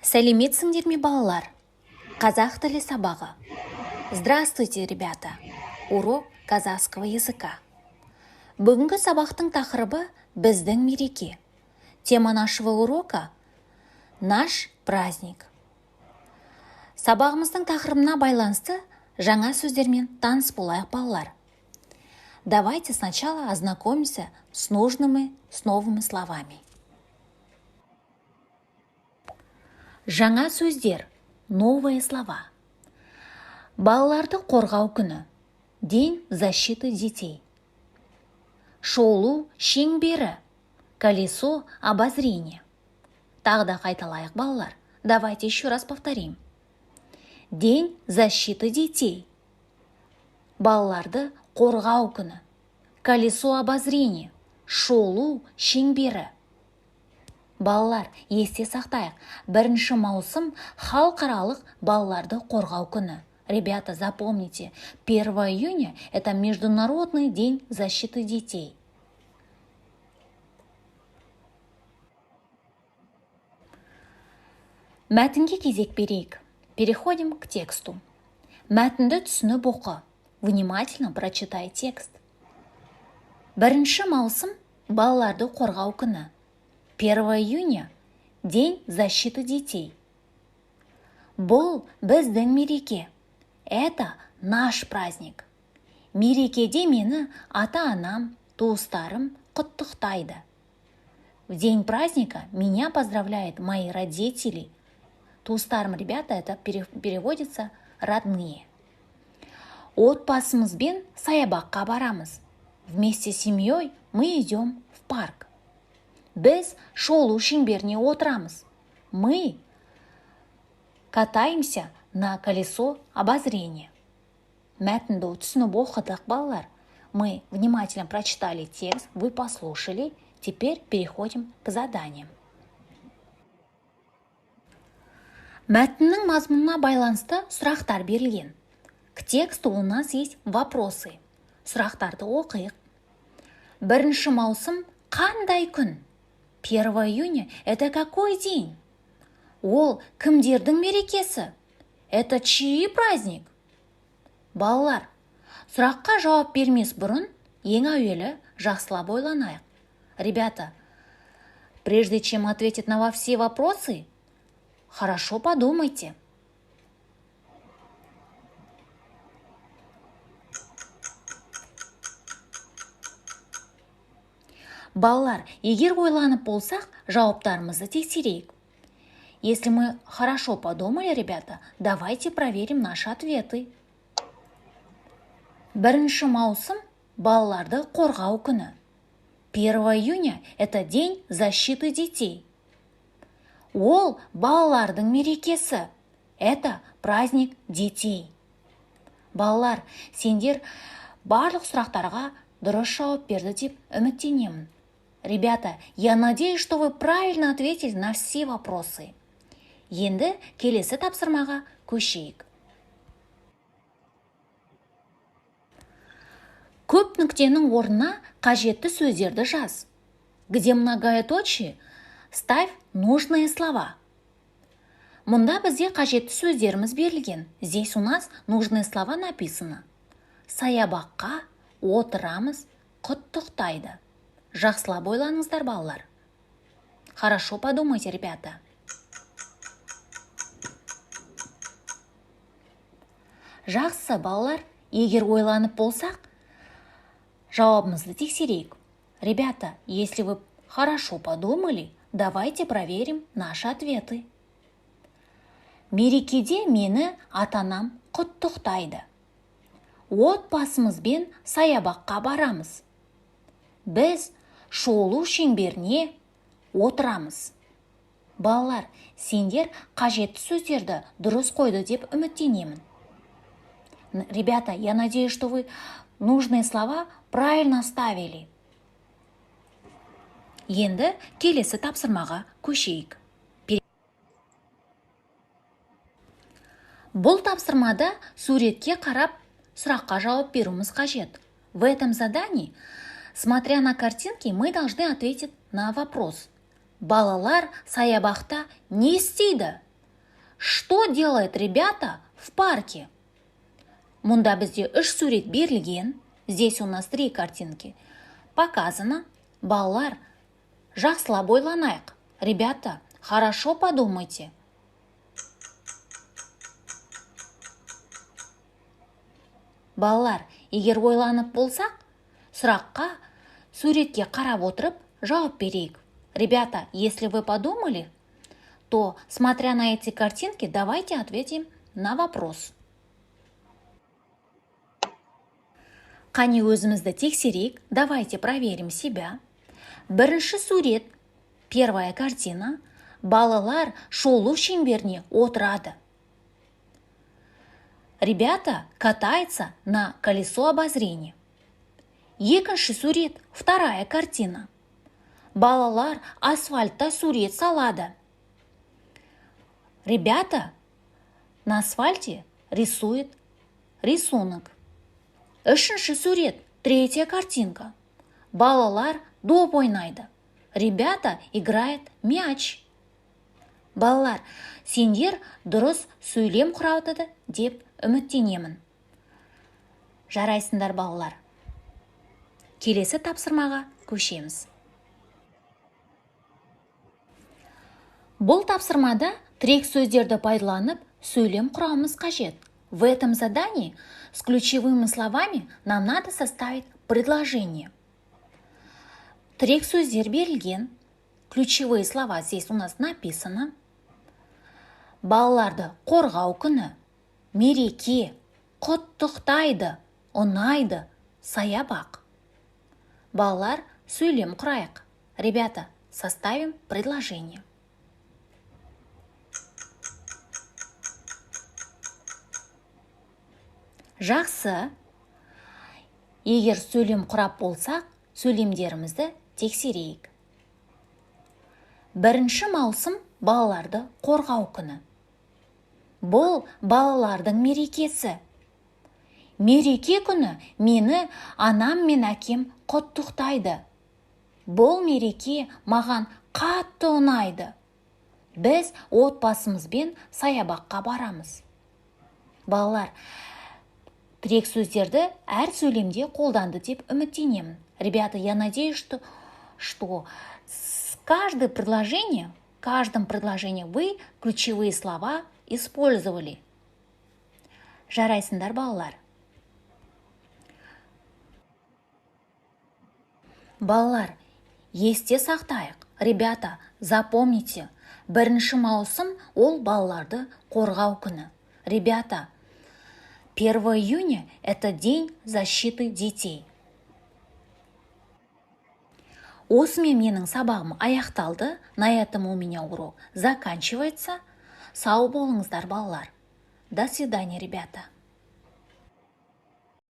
Сәлеметсіңдер ме, балалар! Қазақ тілі сабағы. Здравствуйте, ребята! Урок казахского языка. Бүгінгі сабақтың тақырыбы – біздің мереке. Тема нашего урока – наш праздник. Сабағымыздың тақырыбына байланысты жаңа сөздермен таныс болайық, балалар. Давайте сначала ознакомимся с новыми словами. Жаңа сөздер, новые слова. Балаларды қорғау күні – день защиты детей. Шолу шеңбері – колесо обозрения. Тағы да қайталайық, балалар. Давайте еще раз повторим. День защиты детей – балаларды қорғау күні. Колесо обозрения – шолу шеңбері. Балалар, есте сақтайық: 1 маусым – халықаралық балаларды қорғау күні. Ребята, запомните: 1 июня – это Международный день защиты детей. Мәтінге кезек берейік. Переходим к тексту. Мәтінді түсініп оқы. Внимательно прочитай текст. 1 маусым – балаларды қорғау күні. 1 июня – день защиты детей. Бұл біздің мереке. Это наш праздник. Мерекеде мені ата-анам, туыстарым құттықтайды. В день праздника меня поздравляют мои родители. Туыстарым, ребята, это переводится родные. Отбасымызбен саябаққа барамыз. Вместе с семьей мы идем в парк. Біз шолу шеңберіне отырамыз. Мы катаемся на колесо обозрения. Мәтінді түсініп оқыдық, балалар. Мы внимательно прочитали текст, вы послушали. Теперь переходим к заданиям. Мәтіннің мазмұнына байланысты сұрақтар берілген. К тексту у нас есть вопросы. Сұрақтарды оқиық. 1 маусым қандай күн? 1 июня – это какой день? Ол кімдердің мерекесі? Это чей праздник? Балалар, сұраққа жауап бермес бұрын ең әуелі жақсылап ойланайық. Ребята, прежде чем ответить на все вопросы, хорошо подумайте. Балалар, егер ойланып болсақ, жауаптарымызды тексерейік. Если мы хорошо подумали, ребята, давайте проверим наши ответы. 1 маусым – балаларды қорғау күні. 1 июня – это день защиты детей. Ол балалардың мерекесі. Это праздник детей. Балалар, сендер барлық сұрақтарға дұрыс жауап берді деп үміттенемін. Ребята, я надеюсь, что вы правильно ответили на все вопросы. Енді келесі тапсырмаға көшейік. Көп нүктенің орнына қажетті сөздерді жаз. Где многоточие, ставь нужные слова. Мұнда бізде қажетті сөздеріміз берілген. Здесь у нас нужные слова написано. Саябаққа, отырамыз, құттықтайды. Жақсылап ойланыңыздар, балалар. Хорошо подумайте, ребята. Жақсы, балалар, егер ойланып болсақ, жауабымызды тексерейік. Ребята, если вы хорошо подумали, давайте проверим наши ответы. Мерекеде мені ата-анам құттықтайды. Отбасымызбен саябаққа барамыз. Біз шолу шеңберіне отырамыз. Балалар, сендер қажетті сөздерді дұрыс қойды деп үміттенемін. Ребята, я надеюсь, что вы нужные слова правильно ставили. Енді келесі тапсырмаға көшейік. Бұл тапсырмада суретке қарап сұраққа жауап беруіміз қажет. В этом задании, смотря на картинки, мы должны ответить на вопрос. Балалар саябақта не істейді? Что делают ребята в парке? Мұнда бізде үш сурет берілген. Здесь у нас три картинки. Показано. Балалар, жақсылап ойланайық. Ребята, хорошо подумайте. Балалар, егер ойланып болсақ, сұраққа суретке қарап отырып жауап берейік. Ребята, если вы подумали, то, смотря на эти картинки, давайте ответим на вопрос. Қане өзімізді тексерейік. Давайте проверим себя. Бірінші сурет, первая картина. Балалар шолу шеңберіне отырады. Ребята катаются на колесо обозрения. Екінші сурет, вторая картина. Балалар асфальтта сурет салады. Ребята на асфальте рисуют рисунок. Үшінші сурет, третья картинка. Балалар доп ойнайды. Ребята играют мяч. Балалар, сендер дұрыс сөйлем құрады деп үміттенемін. Жарайсыңдар, балалар. Келесі тапсырмаға көшеміз. Бұл тапсырмада тірек сөздерді пайдаланып сөйлем құрауымыз қажет. В этом задании с ключевыми словами нам надо составить предложение. Тірек сөздер берілген. Ключевые слова здесь у нас написано. Балаларды қорғау күні, мереке, құттықтайды, ұнайды, саябақ. Балалар, сөйлем құрайық. Ребята, составим предложение. Жақсы. Егер сөйлем құрап болсақ, сөйлемдерімізді тексерейік. 1 маусым балаларды қорғау күні. Бұл балалардың мерекесі. Мереке күні мені анам мен әкем құттықтайды. Бұл мереке маған қатты ұнайды. Біз отбасымызбен саябаққа барамыз. Балалар, тірек сөздерді әр сөйлемде қолданды деп үміттенемін. Ребята, я надеюсь, что с каждое предложение, в каждом предложении вы ключевые слова использовали. Жарайсыңдар, балалар. Балалар, есте сақтайық. Ребята, запомните, 1 маусым ол балаларды қорғау күні. Ребята, 1 июня – это день защиты детей. Осымен менің сабағым аяқталды. На этом у меня урок заканчивается. Сау болыңыздар, балалар. До свидания, ребята.